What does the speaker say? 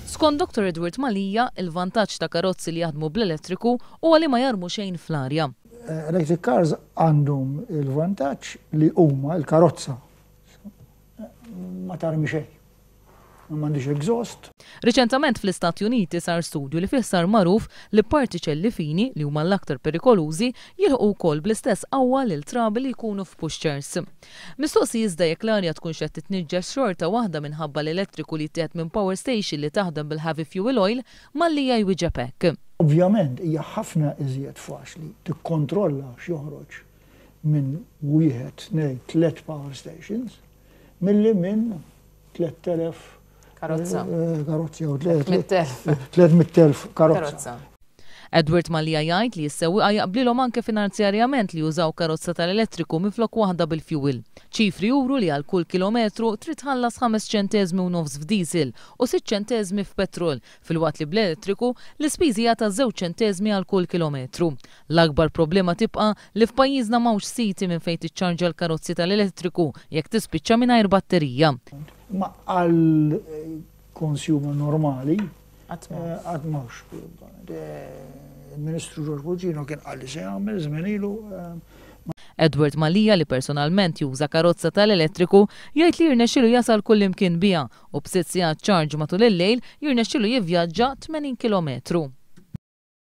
Skont Dottor Edward Mallia, il-vantaġġ ta' karozzi li jaħdmu bl-elettriku huwa li ma jarmu xejn fl-arja. Electric cars għandhom il-vantaġġ li huma l-karozza ma tarmi xejn. M'għandix exhaust. Riċentament fl-Istati Uniti sar studju li fih sar magħruf li partiċelli fini, li huma l-aktar perikolużi, jilħqu wkoll bl-istess qawwa lil trabi li jkunu f'pushchairs. Mistoqsi iżda jekk l-arja tkunx qed titniġġes xorta waħda minħabba l-elettriku li jittieħed minn power station li taħdem bil-heavy fuel oil, Mallia jwieġeb hekk. Ovvjament hija ħafna iżjed faċli tikkontrolla x'joħroġ minn wieħed, tnejn, tlett power stations milli minn 3,000 Karozza. Karozzi jew 300,000 karozza. Edward Mallia jgħid li s-sewwieqa jaqblilhom anke finanzjarjament li jużaw karozza tal-elettriku minflok waħda bil-fuel. Ċifri juru li għal kull kilometru trid tħallas 5 ċenteżmi u nofs f'diesel u 6 ċenteżmi f'petrol, filwaqt li bl-elettriku l-ispiżi hija ta' 2 ċenteżmi għal kull kilometru. L-akbar problema tibqa' li f'pajjiżna m'hawnx siti minn fejn tiċċarġa l-karozzi tal-elettriku jekk tispiċċa mingħajr batterija. Ma għal consumer normali Qatt m'hawnx. Il-Ministru George Bogino kien qal li se jagħmel żmien ilu. Edward Mallia, li personalment juża karozza tal-elettriku, jgħid li jirnexxilu jasal kullimkien biha u b'sitt sigħat charge matul il-lejl jirnexxilu jivvjaġġa 80 kilometru.